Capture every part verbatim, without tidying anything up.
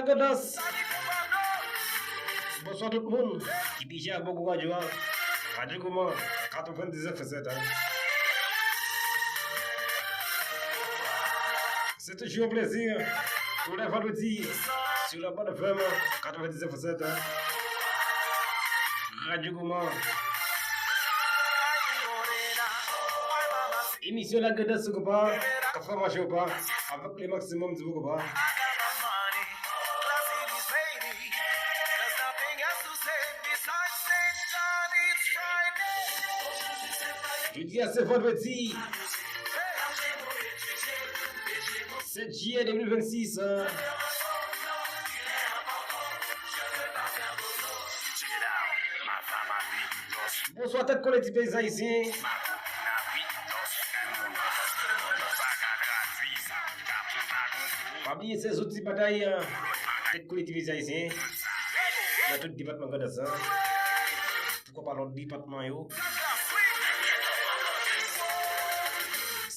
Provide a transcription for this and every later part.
Grandans. Bonswa tout moun ki deja abone ak radyo a. Radyo Kouman, katrevendiznèf pwen sèt, hein. C'est toujours un plaisir. Tous les vendredis, sur la bonne F M, katrevendiznèf pwen sèt, hein. Radyo Kouman. Emisyon La Grandans sou Konpa, k ap fè mache w pa, avèk le maximum di bon konpa. Jodi a se vandredi. Sèt jiyè de mil vennsis. Bonswa tèt kolektif peyizan ayisyen. Pa bliye se zouti batay, tèt kolektif peyizan ayisyen nan tout depatman Grandans lan. Poukwa pa lòt depatman yo?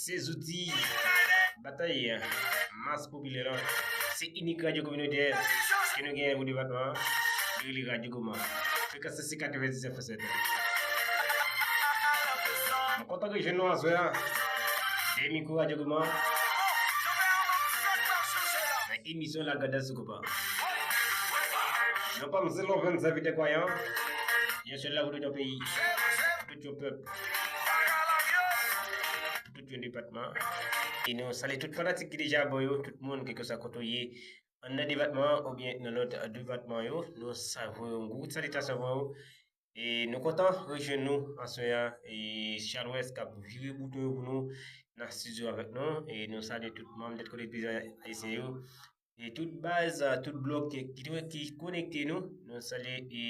Se zouti batay mas popilè lan. Se inik radyo kominotè ke nou genyen pou depatman an. Li rele Radyo Kouman. Frekans se katrevendiznèf pwen sèt. M kontan rejwenn nou aswè a. Dèyè mikwo Radyo Kouman. Nan emisyon La Grandans sou Konpa. Non pa m se Lonvenn, sèvitè kwayan. Yon sèl la pou tout yon peyi, pou tout yon pèp, pou tout yon depatman. E nou salye tout fanatik ki deja abone yo, tout moun, kèlkeswa kote w ye, anndan depatman an oubyen nan lòt depatman yo. Nou sa voye yon gwo kout salitasyon pou yo. E nou kontan rejwenn nou aswè a. E Charles West k ap vire bouton yo pou nou nan estidyo avèk nou. E nou salye tout manm tèt kolektif peyizan ayisyen yo. E tout baz, tout blòk ki, ki, ki konekte nou. Nou salye e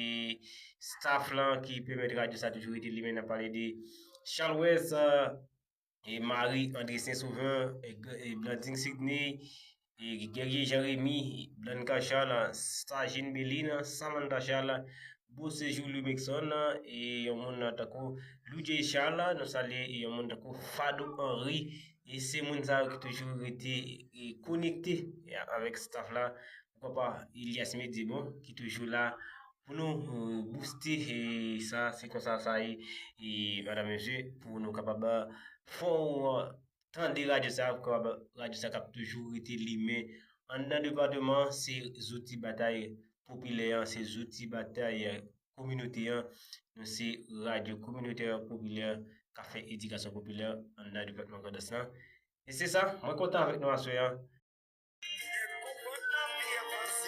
staff lan ki pèmèt radyo sa toujou rete limen. N ap pale de Charles West, e Marie André Saint Sauveur, e, e Blandine Sidney, e Guerrier Jean Remy, Blanca Charles, Sajine Beline, Samantha Charles, Beau Séjour Louis Mixon, e yon moun tankou Louis J Charles, nou salye e yon moun tankou Fado Henry, e se moun sa yo ki toujou rete e konekte e avèk staff la. Poukwa pa Elias Medibon ki toujou la pou nou, euh, booste, e sa, se konsa sa ye, e madam, mesye, pou nou kapab, euh, fè w, euh, tande radyo sa, pou kapab radyo sa k ap toujou rete limen anndan depatman, se zouti batay popilè an, se zouti batay, euh, kominote an. Nou se radyo kominotè popilè k ap fè edikasyon popilè anndan depatman Grandans lan. E se sa, mwen kontan avèk nou aswè a. Nèg konprann lavi a fasil.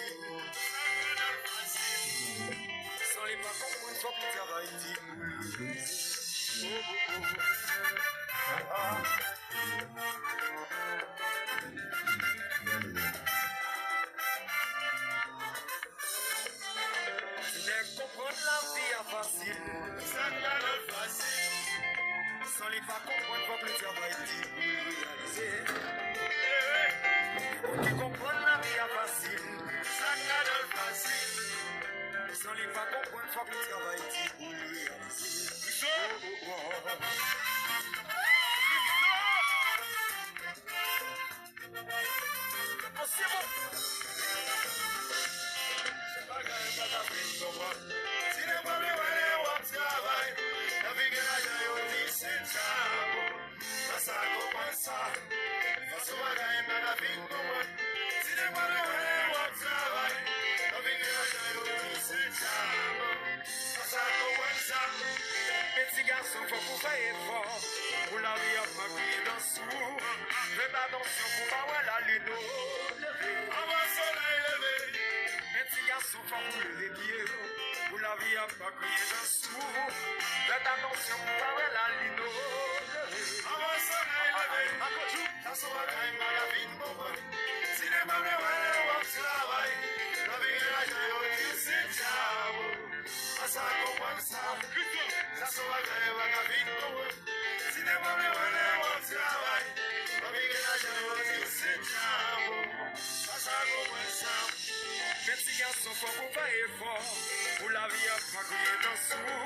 San li pa konprann, fòk li travay di pou li reyalize. Oh, oh, oh. Ah. Ti nèg konprann lavi a fasil. Sa ka nan fasil. San li pa konprann, fòk li travay di pou li reyalize. Moun ki konprann lavi a fasil. Sa ka nan fasil. San li pa konprann, fòk li travay di pou li reyalize. Oh, oh, oh. Bagay pa ka fin konprann. Si devan mwen wè w ap travay, nan vi gen lajan yo di se djab. Sa konprann sa. Fason bagay pa ka fin konprann. Si devan mwen wè w ap travay, nan vi gen lajan yo di se djab. Sa konprann sa. Men ti gason, fòk ou fè efò. Pou lavi a pa kriye dans ou. Fè atansyon pou pa wè lalin o. Avan solèy leve. Men ti gason, fòk ou leve pye w. Pou lavi a pa kriye dans ou. Fè atansyon pou pa wè lalin o. Avan solèy leve. Sa se bagay m pa ka fin konprann. Si devan mwen wè w ap travay, nan vi gen lajan yo di se djab. Sa konprann sa. Sa se bagay m pa ka fin konprann. Si devan mwen wè w ap travay, nan vi gen lajan yo di se djab. Sa konprann sa. Men ti gason, fòk ou fè efò. Pou lavi a pa kriye dans ou.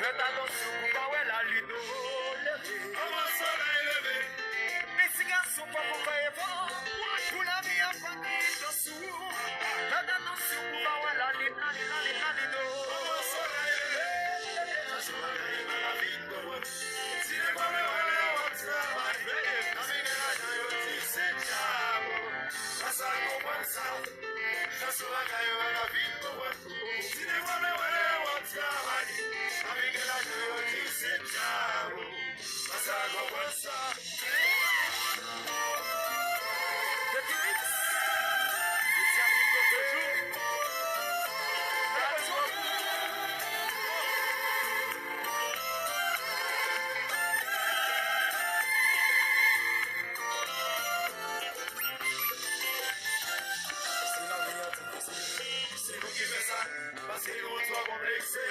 Fè atansyon pou pa wè lalin o leve. Avan solèy leve. Men ti gason, fòk ou fè efò. Pou lavi a pa kriye dans ou. Fè Ou twò konplekse.